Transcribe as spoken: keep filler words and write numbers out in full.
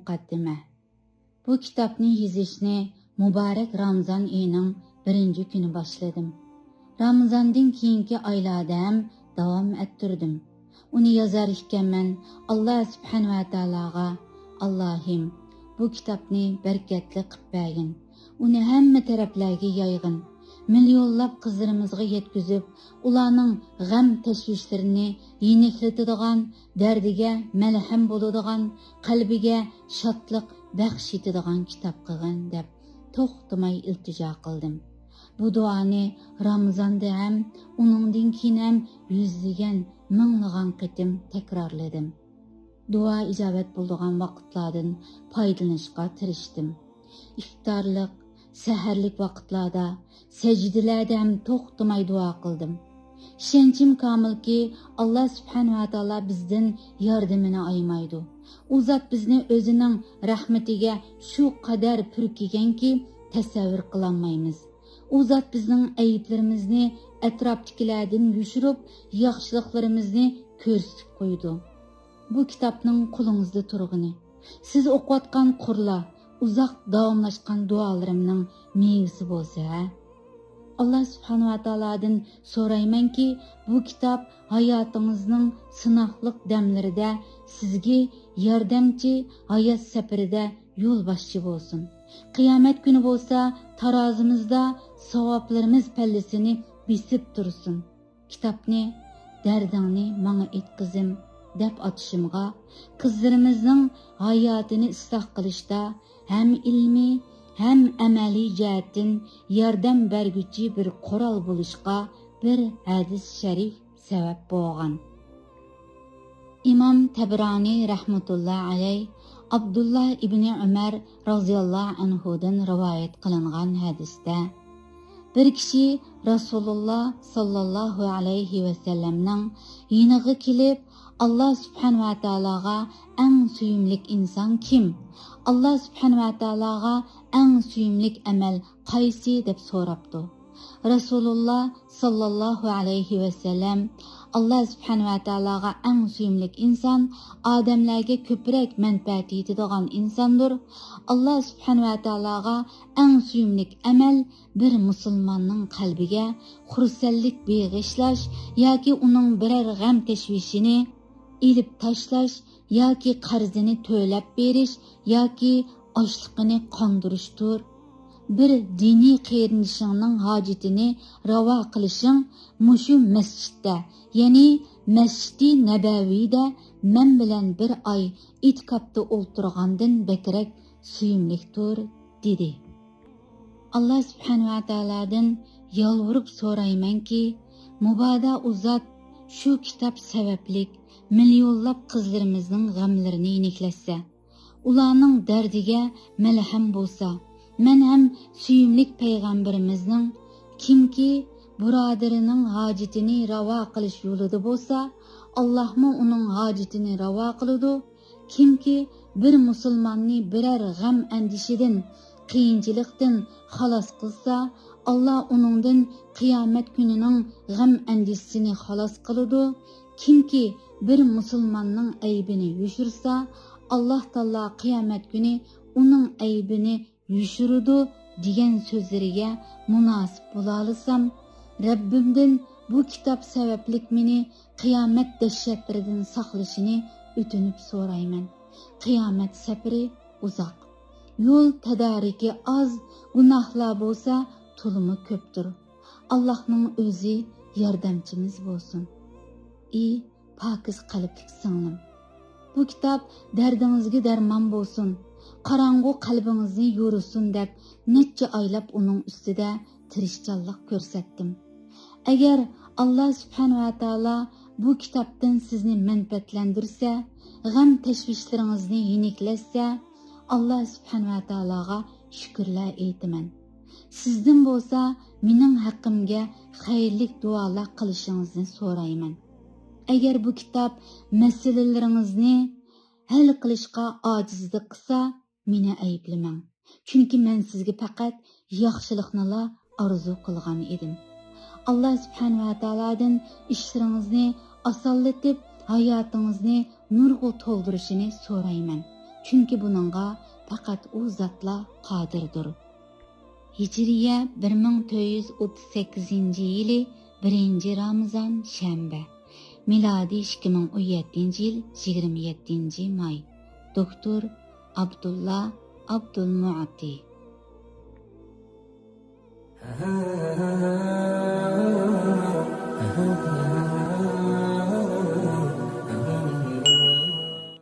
مۇقەددىمە. بۇ كىتابنى يېزىشنى مۇبارەك رامىزان ئېيىنىڭ بىرىنچى كۈنى باشلىدىم. رامىزاندىن كېيىنكى ئايلاردا ھەم داۋام ئەتتۈردۈم. ئۇنى يازار ئىكەنمەن، ئاللا سۇبھانەھۇ ۋە تائالاغا، ئاللاھىم، بۇ كىتابنى بەرىكەتلىك قىپ بەرگىن، ئۇنى ھەممە تەرەپلەرگە يايغىن، مىليونلاپ قىزلىرىمىزغا يەتكۈزۈپ، ئۇلارنىڭ غەم تەشۋىشلىرىنى يېنىكلىتىدىغان، دەردىگە مەلھەم بولىدىغان، قەلبىگە شادلىق بەخش ئېتىدىغان كىتاب قىلغىن، دەپ توختىماي ئىلتىجا قىلدىم. بۇ دۇئانى رامىزاندا ھەم، ئۇنىڭدىن كېيىن ھەم يۈزلىگەن، مىڭلىغان قېتىم تەكرارلىدىم. دۇئا ئىجابەت بولىدىغان ۋاقىتلاردىن پايدىلىنىشقا تىرىشتىم. ئىپتارلىق، سەھەرلىك ۋاقىتلاردا، سەجدىلەردە ھەم توختىماي دۇئا قىلدىم. ئىشەنچىم كامىلكى، ئاللا سۇبھانەھۇ ۋە تائالا بىزدىن ياردىمىنى ئايىمايدۇ. ئۇ زات بىزنى ئۆزىنىڭ رەھمىتىگە شۇ قەدەر پۈركىگەنكى، تەسەۋۋۇر قىلالمايمىز. ئۇ زات بىزنىڭ ئەيىبلىرىمىزنى ئەتراپتىكىلەردىن يوشۇرۇپ، ياخشىلىقلىرىمىزنى كۆرسىتىپ قويىدۇ. بۇ كىتابنىڭ قولىڭىزدا تۇرغىنى، سىز ئوقۇۋاتقان قۇرلار، ئۇزاق داۋاملاشقان دۇئالىرىمنىڭ مېۋىسى بولسا ھە. ئاللا سۇبھانەھۇ ۋە تائالادىن سورايمەنكى، بۇ كىتاب ھاياتىڭىزنىڭ سىناقلىق دەملىرىدە سىزگە ياردەمچى، ھايات سەپىرىدە يولباشچى بولسۇن. قىيامەت كۈنى بولسا تارازىمىزدا ساۋابلىرىمىز پەللىسىنى بېسىپ تۇرسۇن. كىتابنى «دەردىڭنى ماڭا ئېيت، قىزىم» دەپ ئاتىشىمغا، قىزلىرىمىزنىڭ ھاياتىنى ئىسلاھ قىلىشتا ھەم ئىلمىي، ھەم ئەمەلىي جەھەتتىن ياردەم بەرگۈچى بىر قورال بولۇشقا بىر ھەدىس شەرىف سەۋەب بولغان. ئىمام تەبرانى رەھمەتۇللا ئەلەي ئابدۇللا ئىبنى ئۆمەر رازىياللاھۇ ئەنھۇدىن رىۋايەت قىلىنغان ھەدىستە، بىر كىشى رەسۇلۇللا ساللاللاھۇ ئەلەيھى ۋەسەللەمنىڭ يېنىغا كېلىپ، «ئاللا سۇبھانەھۇ ۋە تائالاغا ئەڭ سۆيۈملۈك ئىنسان كىم؟ ئاللا سۇبھانەھۇ ۋە تائالاغا ئەڭ سۆيۈملۈك ئەمەل قايسى؟» دەپ سوراپتۇ. رەسۇلۇللا ساللاللاھۇ ئەلەيھى ۋەسەللەم، «ئاللا سۇبھانەھۇ ۋە تائالاغا ئەڭ سۆيۈملۈك ئىنسان ئادەملەرگە كۆپرەك مەنپەئەت يېتىدىغان ئىنساندۇر. ئاللا سۇبھانەھۇ ۋە تائالاغا ئەڭ سۆيۈملۈك ئەمەل بىر مۇسۇلماننىڭ قەلبىگە خۇرسەنلىك بېغىشلاش ياكى ئۇنىڭ بىرەر غەم تەشۋىشىنى ئېلىپ تاشلاش ياكى قەرزىنى تۆلەپ بېرىش ياكى ئاچلىقىنى قاندۇرۇشتۇر. بىر دىنىي قېرىندىشىڭنىڭ ھاجىتىنى راۋا قىلىشىڭ مۇشۇ مەسچىتتە، يەنى مەسچىتى نەبەۋىدە مەن بىلەن بىر ئاي ئېتىكاپتا ئولتۇرغاندىن بەكرەك سۆيۈملۈكتۇر» دېدى. ئاللا سۇبھانەھۇ ۋە تائالادىن يالۋۇرۇپ سورايمەنكى، مۇبادا ئۇ زات شۇ كىتاب سەۋەبلىك مىليونلاپ قىزلىرىمىزنىڭ غەملىرىنى يېنىكلەتسە، ئۇلارنىڭ دەردىگە مەلھەم بولسا، مەن ھەم سۆيۈملۈك پەيغەمبىرىمىزنىڭ، «كىمكى بۇرادىرىنىڭ ھاجىتىنى راۋا قىلىش يولىدا بولسا، ئاللاھمۇ ئۇنىڭ ھاجىتىنى راۋا قىلىدۇ. كىمكى بىر مۇسۇلماننى بىرەر غەم ئەندىشىدىن، قىيىنچىلىقتىن خالاس قىلسا، ئاللا ئۇنىڭدىن قىيامەت كۈنىنىڭ غەم ئەندىشىسىنى خالاس قىلىدۇ. كىمكى بىر مۇسۇلماننىڭ ئەيىبىنى يوشۇرسا، ئاللا تائالا قىيامەت كۈنى ئۇنىڭ ئەيىبىنى يوشۇرىدۇ» دېگەن سۆزلىرىگە مۇناسىپ بولالىسام، رەببىمدىن بۇ كىتاب سەۋەبلىك مېنى قىيامەت دەھشەتلىرىدىن ساقلىشىنى ئۆتۈنۈپ سورايمەن. قىيامەت سەپىرى ئۇزاق، يول تەدارىكى ئاز، گۇناھلار بولسا تولىمۇ كۆپتۇر. ئاللاھنىڭ ئۆزى ياردەمچىمىز بولسۇن. ئى پاكىز قەلبلىك سىڭلىم! بۇ كىتاب دەردىڭىزگە دەرمان بولسۇن، قاراڭغۇ قەلبىڭىزنى يورۇسۇن دەپ نەچچە ئايلاپ ئۇنىڭ ئۈستىدە تىرىشچانلىق كۆرسەتتىم. ئەگەر ئاللا سۇبھانەھۇ ۋە تائالا بۇ كىتابتىن سىزنى مەنپەئەتلەندۈرسە، غەم تەشۋىشلىرىڭىزنى يېنىكلەتسە، ئاللا سۇبھانەھۇ ۋە تائالاغا شۈكۈرلەر ئېيتىمەن. سىزدىن بولسا مېنىڭ ھەققىمگە خەيرلىك دۇئالار قىلىشىڭىزنى سورايمەن. ئەگەر بۇ كىتاب مەسىلىلىرىڭىزنى ھەل قىلىشقا ئاجىزلىق قىلسا، مېنى ئەيىبلىمەڭ. چۈنكى مەن سىزگە پەقەت ياخشىلىقنىلا ئارزۇ قىلغان ئىدىم. ئاللا سۇبھانەھۇ ۋە تائالادىن ئىشلىرىڭىزنى ئاسانلىتىپ، ھاياتىڭىزنى نۇرغا تولدۇرۇشىنى سورايمەن. چۈنكى بۇنىڭغا پەقەت ئۇ زاتلا قادىردۇر. ھىجرىيە بىر مىڭ تۆت يۈز ئوتتۇز سەككىزىنچى يىلى بىرىنچى رامىزان شەنبە. مىلادىي ئىككى مىڭ ئون يەتتىنچى يىل يىگىرمە يەتتىنچى ماي. دوكتور ئابدۇللا ئابدۇلمۇئاتى.